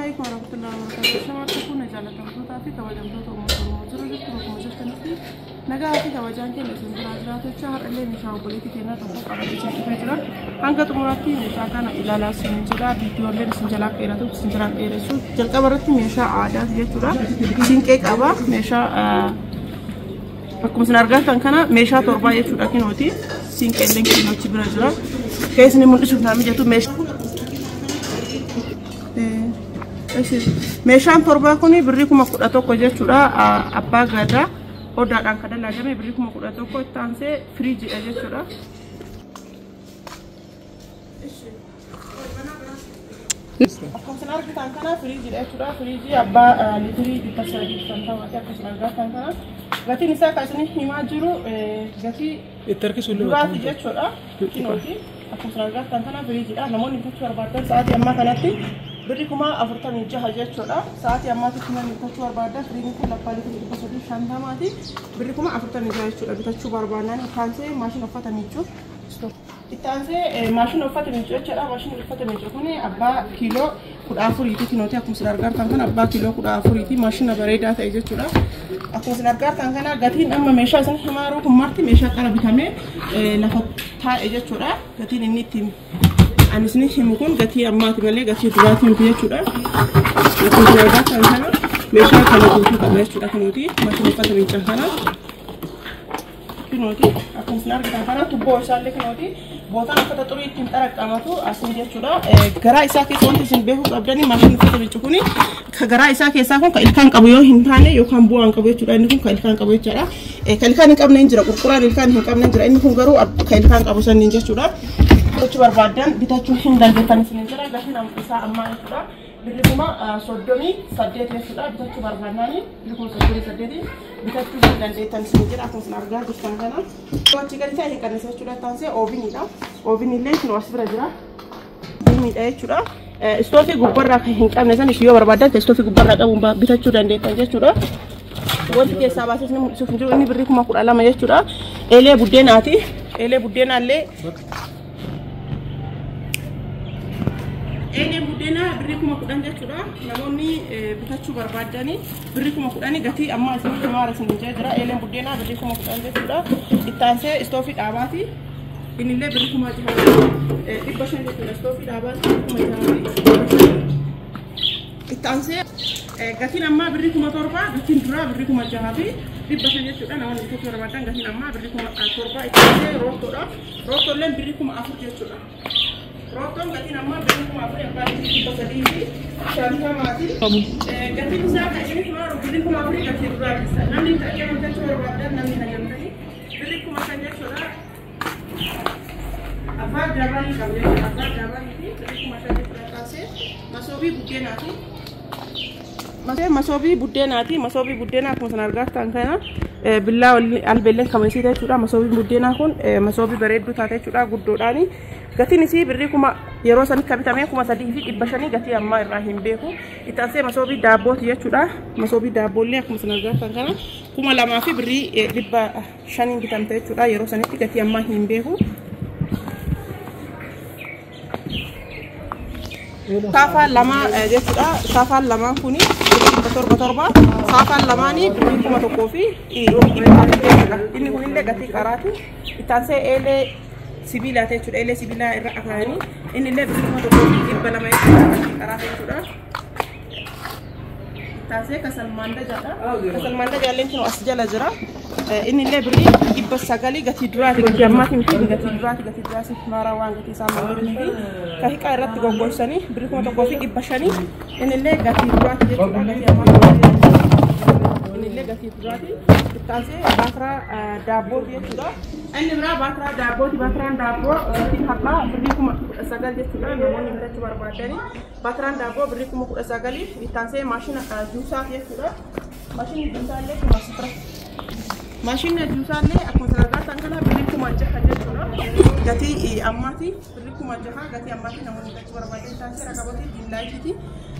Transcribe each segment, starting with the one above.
Assalamu alaikum warahmatullahi wabarakatuh. Shamarra kun jaallatamtootaa fi kabajamtoota uummata Oromoo jiru jirtu bakkuma jirtanitti nagaa fi kabajaan keenya isin biraa jiraatu jecha har'allee meeshaa obboleettii keenyaa tokko qabatee isin dhufee jira. Hanga xumuraatti meeshaa kana ilaalaa isin jira. Viidiyooleen isin jalaa dheeratu isin jalaa dheeressu. Jalqaba irratti meeshaa aadaati jechuudha. Siinqee qaba. Meeshaa akkuma isin argattan kana meeshaa torbaa jechuudha kinooti. Siinqeelleen kinoochi bira jira. Keessi mul'isuuf naa mijatu meeshaa. Meeshaan torbaa kun birrii 11,000 jechuudha. Abbaa gadaa odaadhaan kan dalagame birrii 11,000 itti aansee firiijiidha jechuudha. Akkuma isin argitan kana firiijiidha jechuudha. Firiijii abbaa liitirii 350 akkuma isin argitan kana. Gatiin isaa kan isin himaa jiru gatii duraati jechuudha. Kinooti akkuma isin argitan kana firiijiidha. Namoonni bitachuu barbaadan sa'aatii ammaa kanatti birrii 46,000 jechuudha. Sa'aatii ammaatti namni bitachuu barbaadan firiijiin kun labbaa liitirii 350 birrii 46,000 jechuudha. Bitachuu barbaadnaan itti aansee maashina uffata miicuuf itti aansee maashina uffata miicuu jechuudha. Maashinni uffata miicuu kun abbaa kiiloo 14 kinooti. Akkuma isin argitan kana abbaa kiiloo 14 maashina bareedaa ta'e jechuudha. Akkuma isin argitan kana gatiin amma meeshaa isin himaa kun marti meeshaa qara bitamee lafa taa'e jechuudha. Gatiin inni ittiin ani isin himu kun gatii ammaati malee gatii duraatii miti jechuudha. Akkuma isin argitan kana meeshaa kana guutuu qaba jechuudha. Kunuuti maashina uffata miicaa kana kunuuti akkuma isin argitan kana tubboo isaallee kunuuti bootaan uffata xurii ittiin xaraqqamatu asii jechuudha. Garaa isaa keessa wanti isin beekuu qabdanii maashinni uffata miicuu kuni ka garaa isaa keessaa kun ka ilkaan qabu yoo hin taane yookaan bu'aan qabu jechuudha. Inni kun ka ilkaan qabu jechuudha. Ka ilkaan hin qabne hin jira, qurquraan ilkaan hin qabne hin jira. Inni kun garuu ka ilkaan qabu sanniin jechuudha. Bitachuu barbaadan bitachuu hin dandeettan isin jira. Gatiin isaa ammaa jechuudha. Birrii 38,000 jechuudha. Bitachuu barbaadnaani birrii 38,000 bitachuu hin dandeettan isin jira. Akkuma isin argaa jirtan kana. Wanti gadi ta'e hin qannisa jechuudha. Taansee ooviniidha. Ooviniillee kun as bira jira. Ooviniidha jechuudha. Istoofii gubbarraa kan hin qabne san yoo barbaadan istoofii gubbarraa qabuun bitachuu dandeettan jechuudha. Wanti keessaa baasee isin mul'isuuf hin jiru. Inni birrii 12,000 jechuudha. Eelee buddeenaati. Eelee buddeenaallee eelee buddeenaa birrii 10,000 jechuudha. Namoonni bitachuu barbaadanii birrii 10,000 gatii ammaa isin himaara isin jira. Eeleen buddeenaa birrii 10,000 jechuudha. Itti aansee istoofii dhaabaati. Innillee birrii 6,500 jechuudha. Istoofii dhaabaati 6,500. Itti aansee gatiin ammaa birrii 7,000 gatiin duraa birrii 6,500 jechuudha. Namoonni bitachuu barbaadan gatiin ammaa birrii 7,000. Itti aansee roottoodha. Roottoolleen birrii 4,000 jechuudha. Roottoon gatiin ammaa birrii 4,000 abbaa liitirii 350. Gatiin isaa kan isin himaa birrii 4,000 gatii duraa keessa. Namni bitachuu barbaadan namni hajamtanii birrii 5,000 jechuudha. Abbaa jabaanii qabu jechuudha. Abbaa jabaanii fi birrii 5,000 jechuudha. Taasee masoobii buddeenaati. Masoobii buddeenaati. Masoobii buddeenaa akkuma isin argitan kana billaa albeelleen kamaysiita jechuudha. Masoobii buddeenaa kun masoobii bareedduu taate jechuudha. Guddoodhaani. Gatiin isii birrii 1,000 yeroo sanitti kan bitame 3,500 gatii ammaa irraa hin beeku. Itti aansee masoobii daabbooti jechuudha. Masoobii daabboollee akkuma isin argitan kana 2,000 fi birrii 500 bitamte jechuudha. Yeroo sanitti gatii ammaa hin beeku. Saafaan lama jechuudha. Saafaan lamaan kuni 777. Saafaan lamaanii birrii 1,400 jechuudha. Inni kunillee gatii qaraati. Itti aansee eelee sibiilaa jechuudha. Eelee sibiilaa irra akaayanii innillee birrii 1,200 jechuudha. Gatii qaraati jechuudha. Itti aansee kasalmaandajaadha. Kasalmaandajaalleen kun as jala jira. Innillee birrii 900 gatii duraati. Gatii ammaati miti gatii duraati. Gatii duraati maaraa waan gatii isaa miti. Ka hiqaa irratti goggogsanii birrii 1,500 innillee gatii duraati jechuudha. Gatii ammaati innillee gatii duraati. Itti aansee baatiraa daabbooti jechuudha. Inni biraa baatiraa daabbooti. Baatiraan daabboo gatiin har'aa birrii 19,000 jechuudha. Namoonni bitachuu barbaadanii baatiraan daabboo birrii 19,000. Itti aansee maashina juusaa jechuudha. Maashinni juusaallee kun asirra. Maashinni juusaallee akkuma isin argitan kana birrii 6,000 jechuudha. Gatii ammaati birrii 6,000 gatii ammaati namoonni bitachuu barbaadan. Itti aansee rakabootii diimlaayitiiti.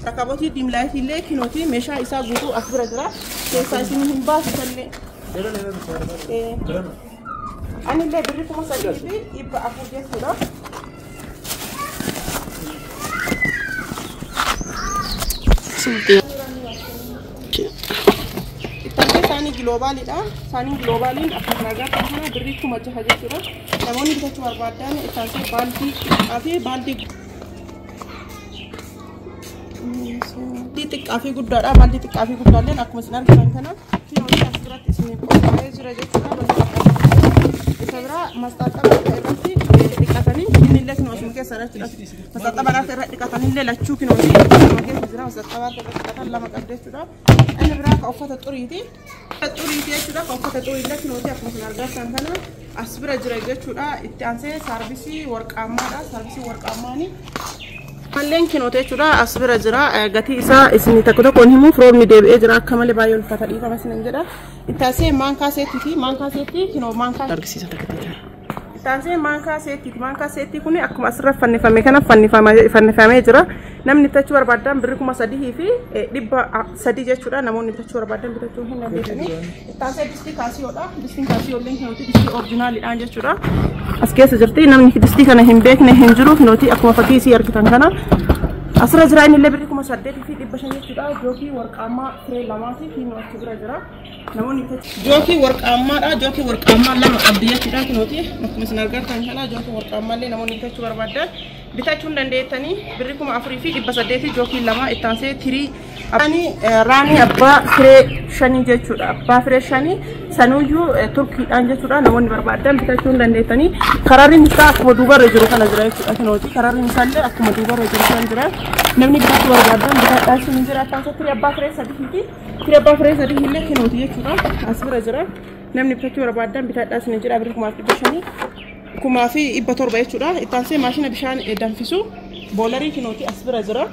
Rakabootii diimlaayitii illee kinooti meeshaa isaa guutuu as bira jira. Keessaa isin hin baasu illee. Anillee birrii 3,400 jechuudha. Itti saanii giloobaalidha. Saaniin giloobaaliin akkuma agartan kana birrii 6,000 jechuudha. Namoonni bitachuu barbaadan itti aansee baaldii xiqqaa fi baaldii xiqqaa fi guddaadha. Baaldii xiqqaa fi guddaalleen akkuma isin argitan kana kiiloo as biratti isiniif qophaa'ee jira jechuudha. Isa biraa masxaaxaba irratti dhiqatanii inni illee kinoo asuma keessa jechuudha. Masxaaxaba irratti dhiqatanii illee lachuu kinoo asuma keessa jira. Masxaaxaba irratti dhiqatan lama qabdi jechuudha. Inni biraa ka uffata xuriiti. Xuriiti jechuudha. Ka uffata xurii illee kinooti akkuma isin argitan kana as bira jira jechuudha. Itti aansee saarbisii warqaammaadha. Saarbisii warqaammaani. Malleen kinooti jechuudha as bira jira. Gatii isaa isin tokko tokkoon himuuf roobni deebi'ee jira akka malee baay'ee ulfaata dhiifama isinin jedha. Itti aansee maankaa seettiiti. Maankaa seettii kinoo maankaa argisiisa takka takka. Itti aansee maankaa seettiiti. Maankaa seettii kun akkuma asirra fannifame kana fannifamee jira. Namni bitachuu barbaadan birrii 3,300 jechuudha. Namoonni bitachuu barbaadan bitachuu hin dandeessanii. Itti aansee distii kaasiyoodha. Distiin kaasiyoolleen kinooti distii orjinaaliidhaan jechuudha. As keessa jirti. Namni distii kana hin beekne hin jiru. Kinooti akkuma fakkii isii argitan kana. Asirra jira inni illee birrii 8,500 jechuudha. Jookii warqaammaa firee lamaati. Kinoo achi bira jira. Namoonni jookii warqaammaadha. Jookii warqaammaa lama qabdi jechuudha. Kinooti akkuma isin argitan kana jookii warqaammaa illee namoonni bitachuu barbaadan bitachuu hin dandeettanii birrii 4,800 jookii lama itti aansee tirii raanii abbaa firee 5 jechuudha. Abbaa firee 5 sanuyyuu turkiidhaan jechuudha. Namoonni barbaadan bitachuu hin dandeettanii. Kararriin isaa akkuma duubarra jiru kana jira jechuudha. Kinooti kararriin isaallee akkuma duubarra jiru kana jira. Namni bitachuu barbaadan bitadhaa isin jira. Itti aansee tirii abbaa firee 3ti. Tirii abbaa firee 3 illee kinooti jechuudha. As bira jira. Namni bitachuu barbaadan bitadhaa isin jira birrii 5,500 5,700 jechuudha. Itti aansee maashina bishaan danfisu boolarii kinooti as bira jira.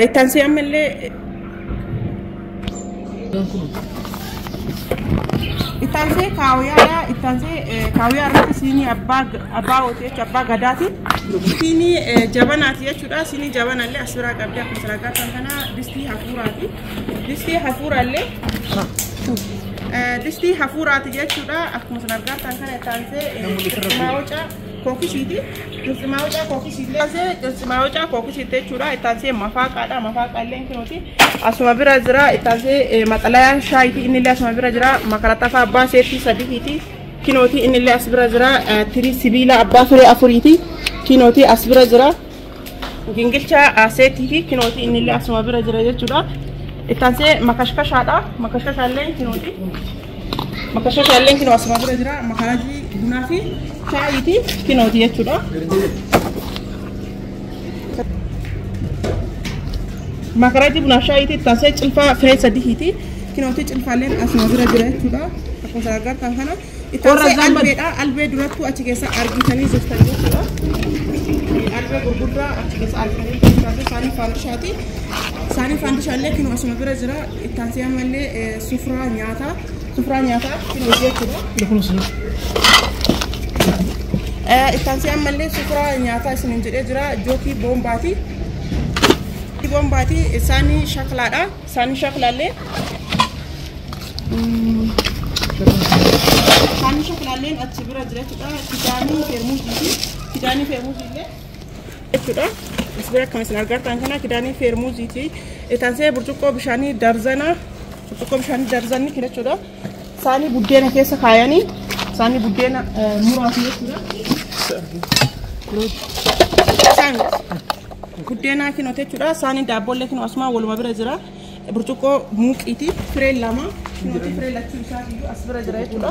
Itti aansee ammallee itti aansee kaawuyaadha. Itti aansee kaawuyaa irratti siinii abbaa abbaa jechuudha. Abbaa gadaati. Siinii jabanaati jechuudha. Siinii jabanallee as biraa qabdi akkuma isin agartan kana distii hafuuraati. Distii hafuuraallee distii hafuuraati jechuudha. Akkuma isin argitan kana itti aansee qirximaawuca kookisiiti. Qirximaawuca kookisiillee qirximaawuca kookisiiti jechuudha. Itti aansee mafaaqaadha. Mafaaqaallee kinooti asuma bira jira. Itti aansee maxalayaa shaayitii inni illee asuma bira jira. Makaraxafa abbaa seettii 3ti kinooti inni illee as bira jira. Tirii sibiila abbaa firee 4ti kinooti as bira jira. Gingilcha seettii kinooti inni illee asuma bira jira jechuudha. Itti aansee makashkashaadha. Makashkashaallee kinooti. Makashkashaallee kinoo asuma bira jira. Makarajii bunaa fi shaayiiti kinooti jechuudha. Makarajii bunaa fi shaayiiti itti aansee cilfaa firee 3ti. Kinooti cilfaalleen asuma bira jira jechuudha. Akkuma isin argitan kana. Itti aansee albeedha. Albee durattuu achi keessa argitanii jirtan jechuudha. Albee gurguddaa achi keessa argitanii jirtan. Saanii faandishaati. Saanii faandishaallee kinoo asuma bira jira. Itti aansee ammallee sufuraa nyaataa. Sufuraa nyaataa kinoo jechuudha. Itti aansee ammallee sufuraa nyaataa isiniin jedhee jira. Jookii boombaati. Boombaati saanii shaklaadha. Saanii shaklaallee saanii shaklaalleen achi bira jira jechuudha. Kidaanii feermuuziiti. Kidaanii feermuuziillee jechuudha. As bira akkuma isin argitan kana kidaanii feermuuziiti. Itti aansee burcuqqoo bishaanii darzana. Burcuqqoo bishaanii darzanni jechuudha. Saanii buddeena keessa kaayanii saanii buddeena muraati jechuudha. Buddeena kinooti jechuudha. Saanii daabboollee kinoo asuma waluma bira jira. Burcuqqoo muuqiiti. Firee 2 kinooti firee lachuu isaa iyyuu as bira jira jechuudha.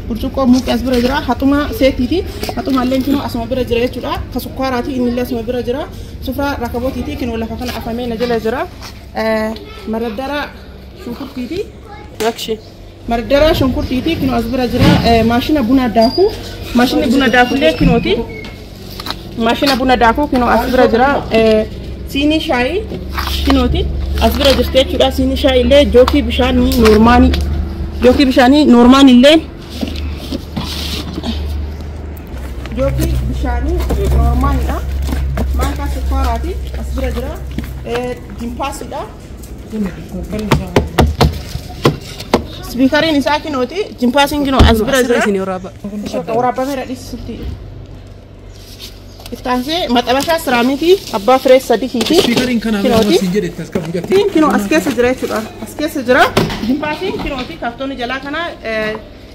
Burcuqqoo muuqii as bira jira. Haxuma seetiiti. Haxumaallee kinoo asuma bira jira jechuudha. Ka sukkaaraati inni illee asuma bira jira. Sufraa rakabootiiti kinoo lafa kana afamee na jala jira. Maraddara shunkurtiiti. Maraddara shunkurtiiti kinoo as bira jira. Maashina buna daakuu. Maashinni buna daakullee kinooti. Maashina buna daakuu kinoo as bira jira. Siinii shaayii kinooti as bira jirti jechuudha. Siinii shaayii illee jookii bishaanii noormaanii. Jookii bishaanii noormaanii illee jookii bishaanii noormaaniidha. Maankaa sukkaaraati as bira jira. Jimpaasiidha. Spiikariin isaa kinooti. Jimpaasiin kinoo as bira jira. Waraabameera dhiisutti. Itti maxxanfaa siraamikii abbaa firee sadiifi. Spiikariin kanaa Kinooti. siin jedhe as qabu jetti. Kinoo as keessa jira jechuudha. As keessa jira. Jimpaasiin kinooti kaartoonii jalaa kana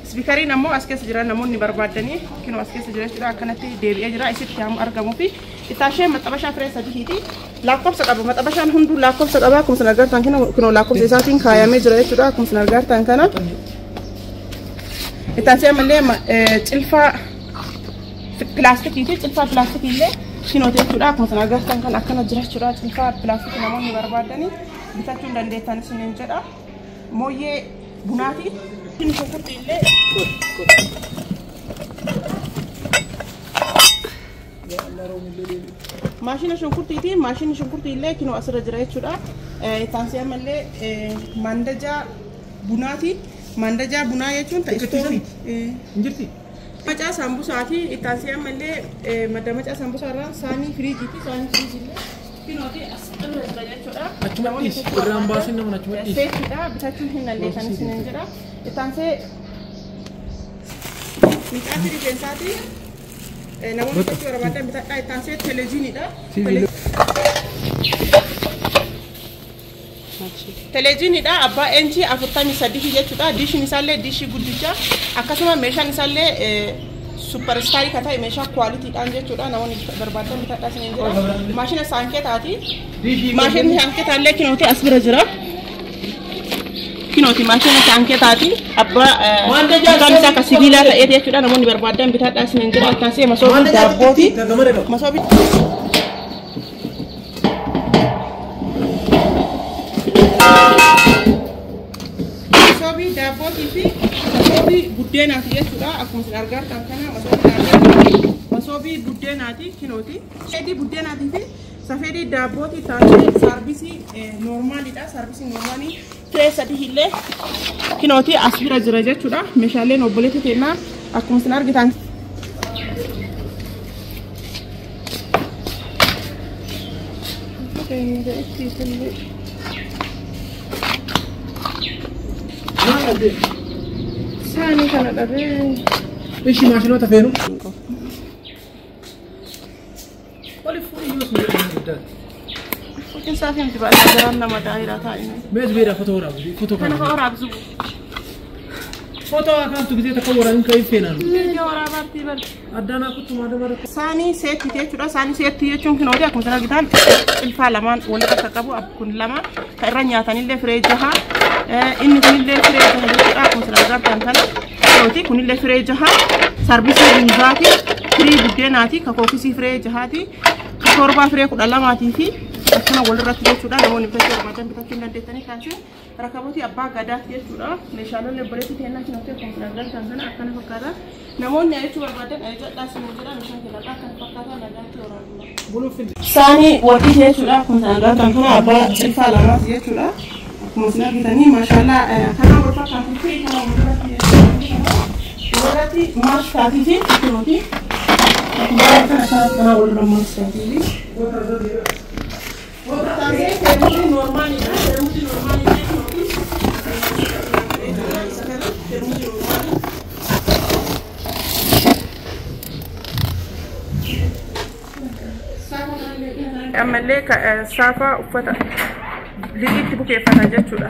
spiikariin ammoo as keessa jira namoonni barbaadanii kinoo as keessa jira jechuudha. Akkanatti deebi'ee jira isitti hamu argamuu fi ittaashee maxxanfaa firee sadiiti. Lakkoofsa qaba maxxanfaan hunduu lakkoofsa qaba. Akkuma isin argartan kinoo lakkoofsa isaatiin kaayamee jira jechuudha. Akkuma isin argartan kana. Ittaashee ammallee cilfaa pilaastikii fi cilfaa pilaastikii illee kinooti jechuudha. Akkuma isin agartan kan akkana jira jechuudha. Cilfaa pilaastikii namoonni barbaadanii bitachuu hin dandeettan isiniin jedha. Mooyyee bunaati. Inni shunkurtii illee maashina shunkurtiiti. Maashinni shunkurtii illee kinoo asirra jira jechuudha. Taansii ammallee mandajaa bunaati. Mandajaa bunaa jechuun ta'e istooviiti. Hin jirti? Macaa saambusaati. Ittaansii ammallee madda macaa sambusaa irraa saanii firiijiiti. Saanii firiijii kinooti as irra jira jechuudha. Achuma dhiisi. Irraan baasin nama achuma dhiisi. Seetiidha. Bitachuu hin dandeessan isiniin jedha. Ittaansee miidhaa rifeensaati. Namoonni bitachuu barbaadan bitadhaa. Ittaansee teleejiiniidha. Teleejiiniidha. Abbaa eenchii 43 jechuudha. Diishiin isaallee diishii guddicha. Akkasuma meeshaan isaallee supparistaarii kan ta'e meeshaa kwaalitiidhaan jechuudha. Namoonni barbaadan bitadhaa isiniin jedha. Maashina saankeetaati. Maashinni saankeetaallee kinooti as bira jira. Kinooti maashina saankeetaati. Abbaa maqaan isaa akka sibiilaa ta'eeti jechuudha. Namoonni barbaadan bitadhaa isiniin jedha. Akkaasii masoobii daabbooti. Masoobii masoobii daabbootii fi masoobii buddeenaati jechuudha. Akkuma isin argartan kana masoobii daabbootii masoobii buddeenaati kinooti. Safeedii buddeenaatii fi safeedii daabbootii taatee saarbisii noormaalidha. Saarbisii noormaalii firee sadii illee kinooti as bira jira jechuudha. Meeshaaleen obboleetti kennaa akkuma isin argitan. Saanii kana dhabee. Ishi maashinoota feenu. Oli fuudhii yoo sun jedhamu guddaati. Fuutiin saafii miti baay'ee garaan nama daa'iraa taa'ine. Mees beera fotoo waraabu. Fotoo Kana kana. waraabsu. Fotoo akaantu gisee takka waraabin ka'ee feenaan. Viidiyoo waraabaatti bar. Addaanaa kuttumaa dabara. Saanii seetti jechuudha. Saanii seetti jechuun kinooti akkuma isin argitan cilfaa lamaan walitti akka qabu kun lama kan irra nyaatanillee firee jaha. Inni kunillee firee jaha jechuudha. Akkuma isin argitan kana kinooti kunillee firee jaha. Sarbisii ruuzaati. Firii buddeenaati. Kakookisii firee jahaati. Torbaa firee 12 fi akkana walirratti jechuudha. Namoonni bitachuu barbaadan bitachuu hin dandeettanii kaasee rakabootii abbaa gadaati jechuudha. Meeshaaleen obboleetti teennaa kinooti akkuma isin argitan kana akkana fakkaata. Namoonni ajajachuu barbaadan ajajadhaa isin jedha. Meeshaan kennaadha akkana fakkaata nagaatti waraabna. Saanii warqii jechuudha. Akkuma isin argitan kana abbaa cilfaa lamaati jechuudha. Akkuma isin argitanii maashaallah kana wal fakkaatuu fi kana walirratti jechuudha. Walirratti maash taatii fi kinooti. Akkuma argitan kana walirra maash taatii fi. Termusi normaalidha. Termusi normaalii kinooti. Termusi normaalii. Ammallee saafa uffata liqiitti bukeeffatan jechuudha.